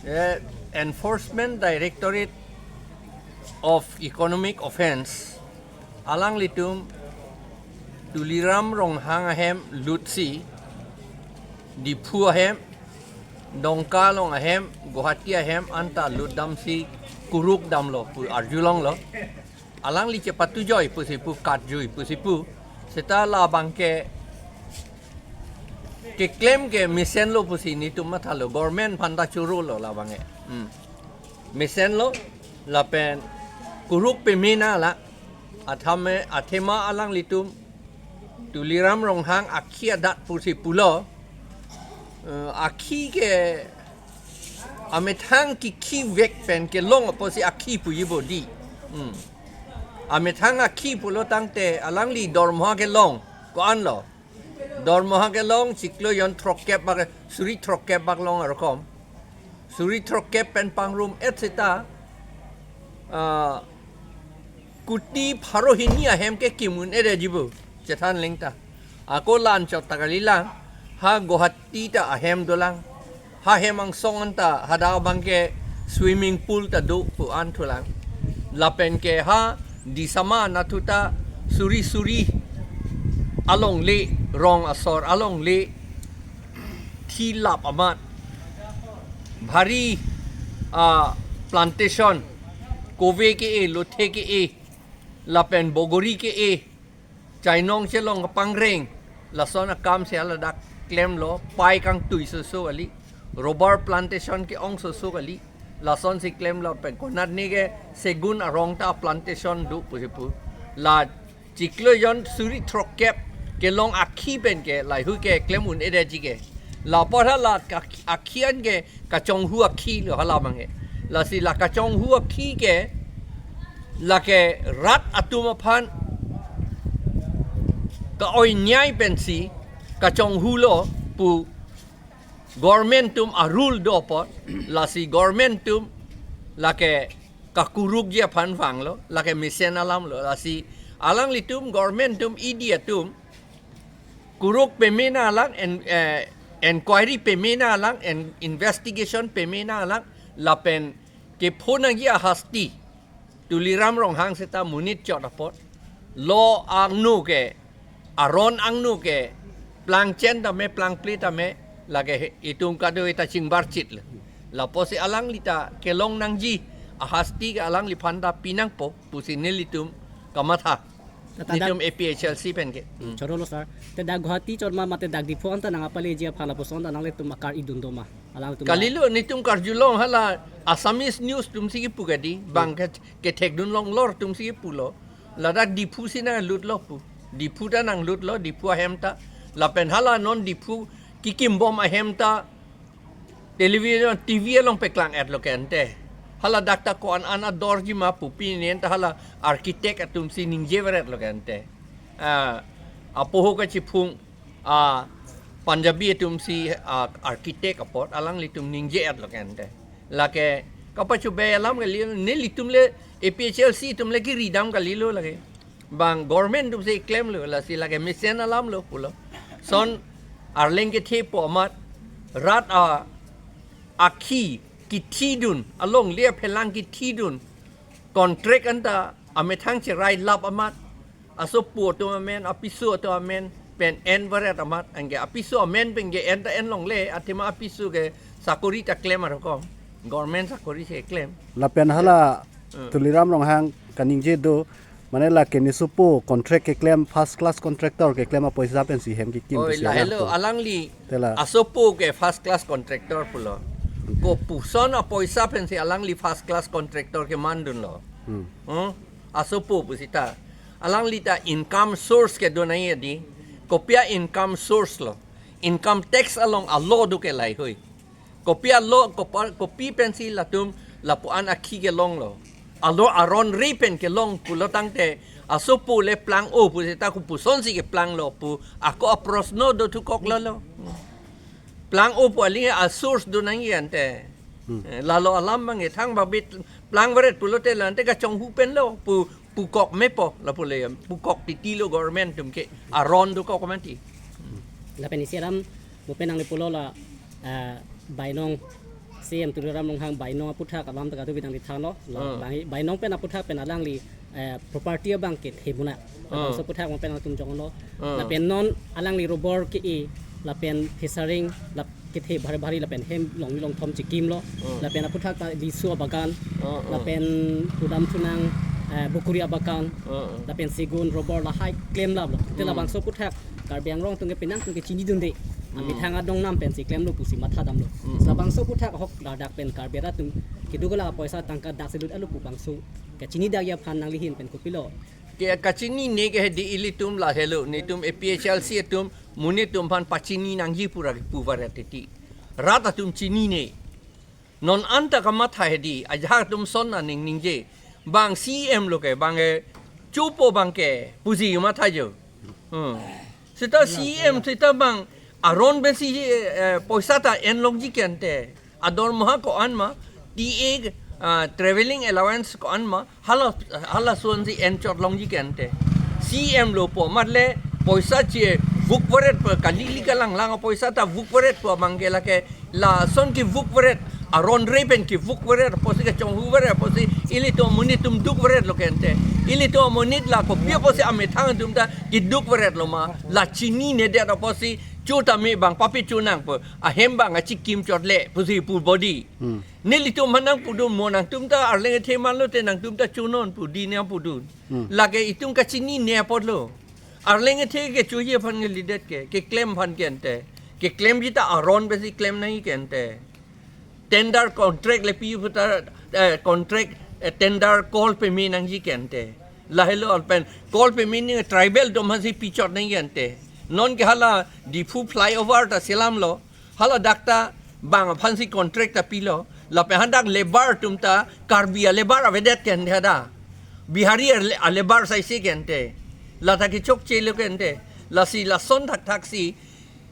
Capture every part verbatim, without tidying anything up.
Eh, Enforcement Directorate of Economic Offence alanglitum Tuliram Ronghang ahem lutsi Diphu ahem, Dongka along ahem, Guwahati ahem anta lutdamsi kuruk damlo pu arjulonglo. Alangli chepatujoi pusi pu, katjui pusi pu. Seta labang ke keklem ke mesenlo pusi netum mathalo, government aphanta chorolo labang ke. Hmm. Mesenlo lapen kuruk pemena la athame athema alanglitum Tuliram Ronghang akhi adat pusi pulo. Eh, akhi ke amethang kikhi vek pen kelong apotsi akhi puji bodi. Hmm. Amethang akhi pulo tangte alangli dormoha kelong ko-anlo. Dormoha kelong chiklo jon throkkep bak, suri throkkep bak long arokom. Suri throkkep pen pangrum et seta, ah, kuti pharo hini ahem ke kim un-edetji pu chethan lengta. Ako la-anchot ta kalilang, ha Guwahati ta ahem dolang. Ha hem angsong anta hadak abang ke swimming pool ta do pu an thulang. Lapen ke ha Disama anatthu ta suri suri alongle, rong asor alongle thi lap amat bhari, ah, plantation, kove ke-e, lothe ke-e, lapen bogori ke-e, chainong chelong kapangreng, lason akam si haladak klemlo, pai kangtui soso kali, rubber plantation ke-ong soso kali, lasonsi klemlo pen konatne ke segun arong ta plantation do pusi pu. La chiklo jon suri throkkep kelong akhi pen ke lahei hui ke klem un-edetji ke. La apot hala ka-, akhi an ke kachonghu akhi lo hala abang ke. Lasi la kachonghu akhi ke lake rat atum aphan ka-oi nyai pensi kachonghu lo pu government atum a-rule do apot, lasi government atum lake kakurukji aphan vanglo, lake mesen alamlo, lasi alanglitum government atum E D atum kuruk pemena alang, en-, eh, inquiry pemena alang, en-, investigation pemena alang, lapen kephonangji ahasti Tuliram Ronghang seta monit chot apot, lo angno ke, aron angno ke plangchen tame, plangple tame, lake he-, itum kadokave ta chingbarchitlo. Lapusi alangli ta kelong nangji ahasti ke alangliphan ta pinangpo pusi nelitum kamatha. Tata dak netum A P H L C pen ke. Hmm. Chorolo sir. Te dak Guwahati chot ma mate dak Diphu anta nangpaleji aphan lapuson ta nanglitum akar-idun do ma? Alangtum kalilo, netum karjulong hala Assamese news atumsi kipu kadi, bang ke kethekdun longlor atumsi kipulo. Ladak Diphu si nanglutlo pu. Diphu ta nanglutlo, Diphu ahem ta. Lapen hala non Diphu kikimbom ahem ta television, T V along paklang-etlo ke ante. Haladak ta ko-an an adorji ma pu pini anta hala architect atumsi ningje veretlo ke ante. Ah, apoho kachiphung, ah, Punjabi atumsi, ah, architect apot alanglitum ningje-etlo ke ante. Lake kapachobai alam kali, nelitum le A P H L C atum le kiridam kalilo lake. Bang government atumsi klemlo, lasi lake mesen alamlo pulo. Son arleng kethepo amat rat a-, akhi kithidun, alongle aphelang kithidun, contract anta amethang cherai lap amat, asopo atum amen, apiso atum amen pen en veret amat, anke apiso amen pen ke en ta en longle, athema apiso ke sakori ta klem arokom, government sakori si klem. Lapen hala Hmm. Tuliram Ronghang kaningje do, mane lake nesopo contract keklem, first class contractor keklem apoisa pensi hem kekim. Oi, pusi lahelo alam pu. Alangli te la asopo ke first class contractor pulo. Kopuson apoisa pensi alangli first class contractor kemandunlo. Hmm. Hmm? Asopo pusita. Alangli ta income source kedo nangji adi. Kopi a-income source lo? Income tax along a-law do ke lahei hui. Kopi a-law, kopa-, kopi pensi latum lapu-an akhi kelonglo? A-law aron re pen kelong pulo tangte asopo le plang-o pusita kopusonsi keplanglo pu ako aprosno dothukoklo lo. Plang-o pu aling a-source do nangji ante. Hmm. Eh, lalo alam bang e thang babit plang veret pulote la ante kachonghu penlo pu, pukok mepo lapu le, pukok titilo government atum ke aron dokok mati. Lapen isi alam mo pen nangli pulo la, ah, bainong C M Tuliram Ronghang bainong aputhak alam ta kadokave nangli thanlo. La Ah. bang-, bainong pen aputhak pen alangli, eh, property abang kethe muna. Ah. Labangso aputhak abang pen atum jonglo. Ah. Lapen non alangli rubber ke-e, lapen phesaring, lap kethe bhari bhari, lapen hem longni longthom chikimlo. Ah. Lapen aputhak ta lisu abagan, Ah, ah. lapen pudam thunang, eh, bukuri abagan, Ah, ah. lapen segun, rubber lahai klemlaplo. Te Hmm. labangso aputhak Karbi Anglong atum ke penang atum ke chinidunde. Hmm. Amethang adongnam pensi klemlo pusi mathadamlo. Hmm. Labangso aputhak ahok ladak pen Karbi arat atum keduk la poisa tangka dak selut alo pu bangso kachinidakji aphan nangli ahin pen kopilo? Ke kachinine ke hedi ilitum lahelo, netum A P H L C atum monit atum aphan pachini nangji pura pu varet titi. Rat atum chinine. Non anta kamatha hedi, ajahak atum son aning ningje. Bang C M lo ke, bang, eh, chopo abang ke, pusi matha jo. Hmm. Seta C M, seta bang, aron pensi, eh, poisa ta en longji ke ante. Adormaha ko-an ma, T A, ah, traveling allowance ko-an ma, hala, hala ason si en chot longji ke ante. C M lo pu amat le, poisa chevuk varet pu, kali li kalang lang poisa ta vuk varet pu abang ke lake, lason kevuk varet, aron re pen kevuk varet, apotsi kachonghu varet, apotsi ilitum amonit atum duk varet lo ke ante. Ilitum amonit la kopi apotsi amethang atum ta keduk varetlo ma, la chininedet apotsi cho tame bang papi cho nangpo, ahem bang achikim chot le, pusi pu bodi. Hmm. Nelitum aphan nangpudun mo nangtum ta arleng ethe manlo te nangtum ta chonon pu di nangpudun. Hmm. Lake itum kachinine apotlo. Arleng ethe kechoji aphan kalidet ke, keklem aphan ke ante. Keklemji ta aron pensi klem nangji ke ante. Tender contract le pi puta, eh, contract, eh, tender call peme nangji ke ante. Lahelo lapen call peme ni tribal atum aphansi pi chot nangji ke ante. Non ke hala Diphu flyover ta selamlo. Hala dak ta bang aphansi contract ta pilo. Lapen hadak labour atum ta Karbi a-labour avedet ke ante hadak. Bihari a-, a-labour saisi ke ante. La ta kechokche lo ke ante. Lasi lason thakthak si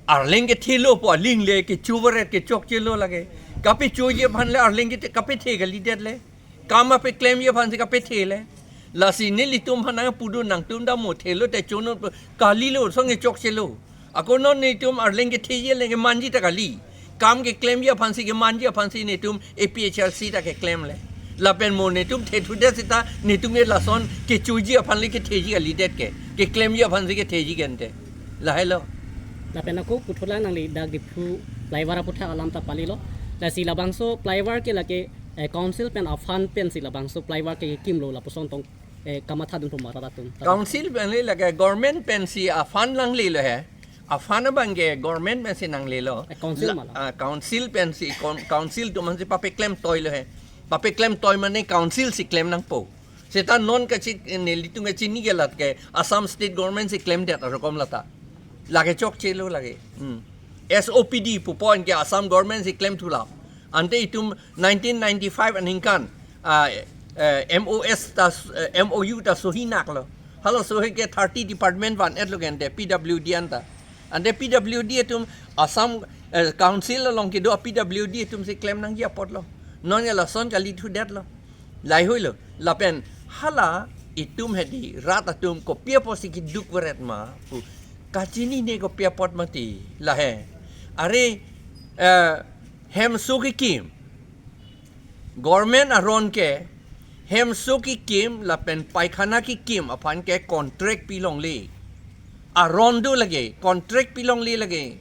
arleng kethelo pu aling le kecho varet kechokche lo lake. Kapechoji aphan le arleng kethe kapethe kalidet le. Kam apeklemji aphansi kapethe le. Lasi nelitum aphan nangpudun nangtum ta mo thelo te chonon pu kalilo, song kechokche lo. Ako non netum arleng ketheji le kemanji ta kali. Kam keklemji aphansi kemanji aphansi netum A P H L C ta keklem le. Lapen mo netum thethudet seta netum ke lason kechoji aphan le ketheji kalidet ke. Keklemji aphansi ketheji ke ante. Lahelo. Lapen ako puthot lang nangli dak Diphu flyover aputhak alam ta palilo. Lasi labangso flyover ke lake, eh, council pen a-fund pensi labangso flyover ke kekimlo lapuson tong, eh, kamathadun puma rat atum. Council pen le lake government pensi a-fund nanglelo he. A-fund abang ke government pensi nanglelo. Eh, council La-, mala. Ah, council pensi, con-, council atum aphansi papeklem toilo he. Papeklem toi mane council si klem nangpo. Seta non kachi-, nelitum kachini ke lat ke Assam State Government si klemdet arokom lata. Lake chokche lo lake. Hmm. S O P D pupo anke Assam Government si klemthulo. Ante itum nineteen ninety-five aningkan, ah, eh, M O S ta, eh, M O U ta sohi naklo. Hala sohi ke thirty department van-etlo ke ante P W D anta. Ante P W D atum Assam, eh, Council along kedo P W D atum si klem nangji apotlo. Non ya lason kalithudetlo. Lahelo. Lapen hala itum hedi rat atum kopi apotsi keduk varet ma pu kachinine kopi apot mati lahe. Are, eh, hemso kekim. Government aron ke hemso kekim lapen paikhana kekim aphan ke contract pilongle. Aron do lake, contract pilongle lake.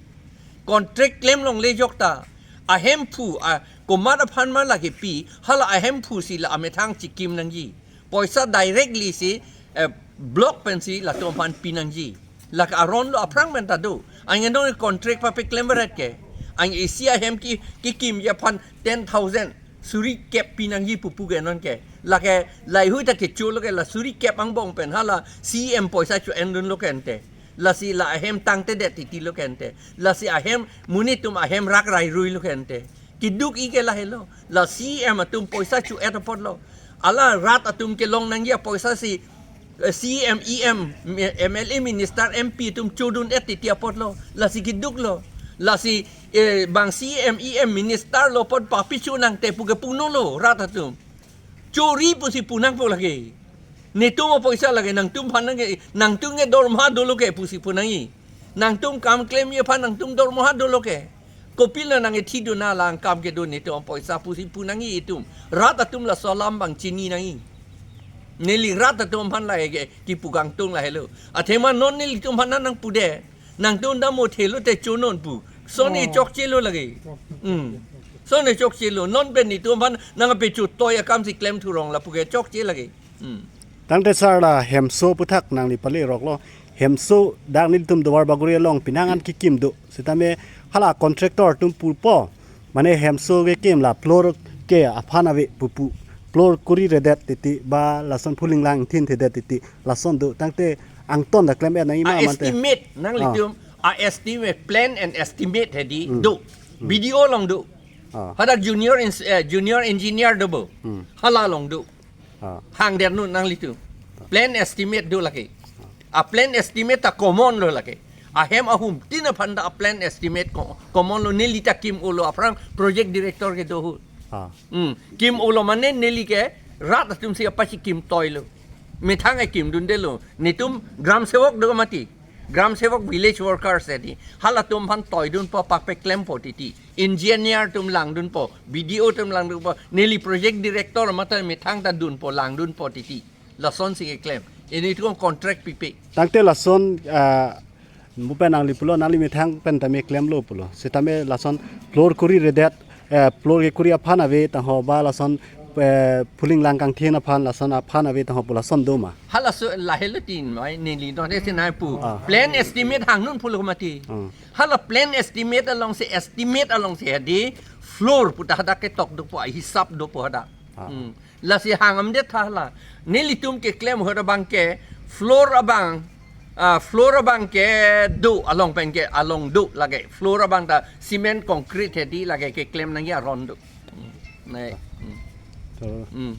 Contract klem longle jokta. Ahemphu, a, komat aphan ma lake pi, hala ahemphu si la amethang chikim nangji. Poisa directly si, eh, block pensi latum aphan pinangji. Lake aron lo aphrang pen ta do. Anke non contract papeklem varet ke. Anke isi ahem ki, kekimji aphan ten thousand suri kep pinangji pupu ke non ke. Lake lahei ta kecho lo ke la suri kep angbong pen hala C M poisa cho-endunlo ke ante. Lasi la ahem tangtedet titi lo ke ante. Lasi ahem monit atum ahem rak rairui lo ke ante. Keduk-i ke lahelo. La C M atum poisa cho-et apotlo. Hala rat atum kelong nangji apoisa si, eh, C M, E M, M L A, minister, M P atum chodun-et titi apotlo. Lasi keduklo. Lasi, eh, bang C M, E M, minister lo apot papi cho nangte pu ke punolo rat atum. Chori pusi pu nangpo lake. Netum apoisa lake nangtum aphan nangke, nangtum ke dormaha dolo ke pusi pu nangji. Nangtum kam klemji aphan nangtum dormaha dolo ke. Kopilo nangkethidun alang kam kedo netum poisa pusi pu nangji itum. Rat atum laso alam abang chini nangji. Neli rat atum aphan lahei ke kipu kangtung lahelo. Athema non nelitum aphan nangpude. Nangtum dam mo thelo te chonon pu. Son e Oh. chokchelo lake. Hmm. Son e chokchelo. Non pen netum aphan nangkapecho toi akam si klem thurong lapu ke chokche lake. Hmm. Tangte sir la hemso aputhak nangli pale roklo. Hemso dak nelitum Duarbagori along penang an kekim do. Sitame hala contractor atum pupo. Mane hemso kekim la floor ke aphan ave pupu. Floor kuri redet titi ba lason phuling lang thin thedet titi lason do. Tangte angton ta klem-et nangji ma mante. Estimate, nanglitum, ah, estimate, plan and estimate hedi Hmm. do. Hmm. B D O along do. Ah. Hadak junior ins-, eh, junior engineer do bo. Hmm. Hala along do. Ah. Hang der nu nanglitum. Plan estimate do lake. A plan estimate ta common lo lake. Ahem ahum tin aphan ta a plan estimate ko-, common lo, neli ta kim-olo aphrang project director kedo ahut. Ah. Hmm. Kim-olo mane neli ke rat atum si apasi kim toilo. Methang e kimdundelo. Netum gram sevok do mati. Gram sevok village workers hedi. Halatum aphan toidunpo pakpe klempo titi. Engineer atum langdunpo. B D O atum langdunpo. Neli project director mate methang ta dunpo langdunpo titi. Lason si keklem. Netum contract pipe. Tangte lason, ah, mo pen nangli pulo, nangli methang pen tame klemlo pulo. Sitame lason floor kuri redet, eh, floor kekuri aphan ave tangho ba lason, eh, phuling lang kangthin aphan lason aphan ave tangho pu lason do ma. Halaso lahelo tin mai neli non esi nai pu. Ah. Plan estimate hangdun pulo mati. Hmm. Hala plan estimate along si estimate along si hedi floor pu ta hadak ketok dopo, hisap dopo hadak. Ah. Hmm. Lasi hang amde tha la. Nelitum keklem ahut abang ke floor abang, ah, floor abang ke do along pen ke along do lake. Floor abang ta cement concrete hedi lake keklem nangji aron do. Hmm. Nai. Hmm. So, Hmm.